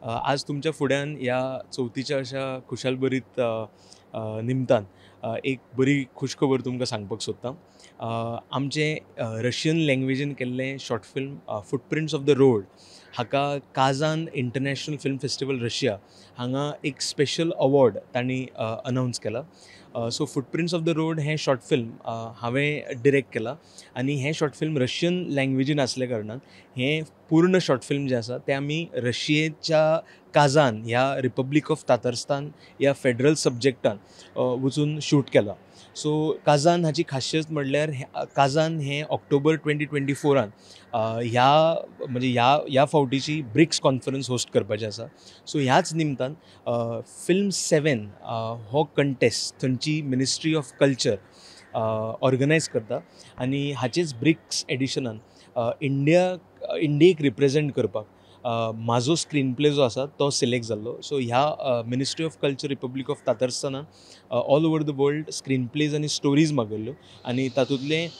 आज तुमच्या फुड्यान ह्या चवथीच्या अशा खुशालभरीत निमतान एक बरी खुशखबर तुमकां सांगपाक सोदता. आमचें रशियन लँग्वेजीन केल्लें short film footprints of the road हाका Kazan international film festival Russia हांगा एक स्पेशल अवॉर्ड तांणी अनावन्स केला. So footprints of the road हें शॉर्ट फिल्म हांवें डिरेक्ट केलां आनी हें शॉर्ट फिल्म रशियन लँग्वेजीन आसल्या कारणान हें पूर्ण शॉर्ट फिल्म जें आसा तें आमी रशियेच्या काजान ह्या रिपब्लीक ऑफ तातरस्तान ह्या फेडरल सब्जेक्टान वचून शूट केलां. सो काजान हाची खासियत म्हणल्यार काजान हें ऑक्टोबर 2024 ह्या म्हणजे ह्या फावटीची ब्रिक्स कॉन्फरन्स होस्ट करपाचें आसा. सो ह्याच निमतान फिल्म 7 हो कंटेस्ट थंयची मिनिस्ट्री ऑफ कल्चर ऑर्गनायज करता आनी हाचेच ब्रिक्स एडिशनान इंडियेक रिप्रेजेंट करपाक म्हाजो स्क्रीन प्ले जो आसा तो सिलेक्ट जाल्लो. सो ह्या ministry of culture republic of तातरस्तानान all over the world screen plays आनी स्टोरीज मागयल्ल्यो आनी तातूंतलें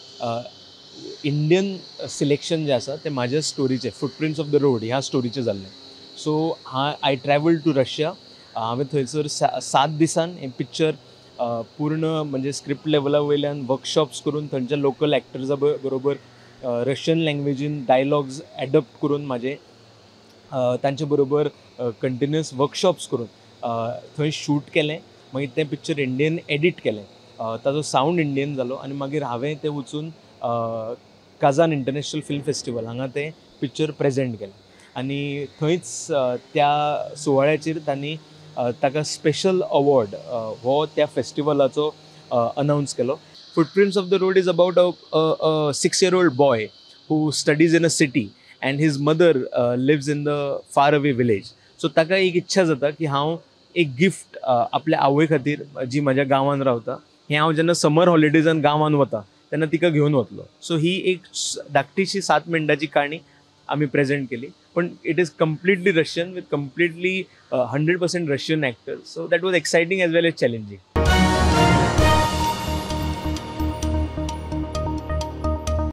इंडियन सिलेक्शन जें आसा तें म्हाज्या स्टोरीचें फुटप्रिंट्स ऑफ the road ह्या स्टोरीचें जाल्लें. So I travelled to Russia. हांवें थंयसर 7 दिसान हें पिक्चर पूर्ण म्हणजे स्क्रिप्ट लेवला वयल्यान वर्कशॉप्स करून थंयच्या लोकल एक्टर्सा बरोबर रशियन लँग्वेजीन डायलॉग्स एडप्ट करून म्हाजें तांचे बरोबर कंटिन्युअस वर्कशॉप्स करून थंय शूट केलें. मागीर तें पिक्चर इंडियन एडिट केलें, ताजो सावंड इंडियन जालो आनी मागीर हांवें तें वचून काजान इंटरनॅशनल फिल्म फेस्टिवल हांगा तें पिक्चर प्रेजेंट केलें आनी थंयच त्या सुवाळ्याचेर तांणी ताका स्पेशल अवॉर्ड हो त्या फेस्टिवलाचो अनावन्स केलो. Footprints of the road is about a 6-year-old boy who studies in a city and his mother lives in the far away village. So ताका एक इच्छा जाता की हांव एक गिफ्ट आपल्या आवय खातीर जी म्हाज्या गांवान रावता हें हांव जेन्ना समर हॉलिडेजान गांवान वता तेन्ना तिका घेवन वतलो. सो ही एक धाकटीशी 7 मिनटाची काणी आमी प्रेजेंट केली, पण it is completely Russian with completely 100% Russian actors. So that was exciting as well as challenging.